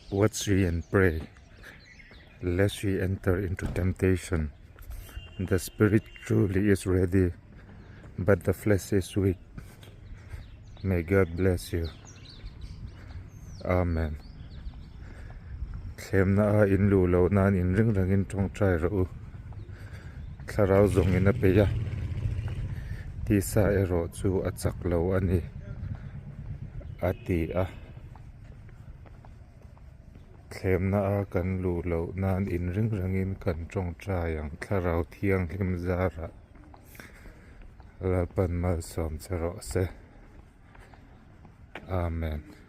Watch ye and pray, lest ye enter into temptation. The spirit truly is ready, but the flesh is weak. May God bless you. Amen. Thlemna a in luh loh nan in ring rengin tawngtai rawh u. Thlarau zawngin a peih a, tisa erawh chu a chak lo a ni, a ti a. Thlemna a kan luh loh nan in ring rengin kan tawngtai ang Thlarau Thianghlim zarah Lalpan malsawm che rawh se. Amen.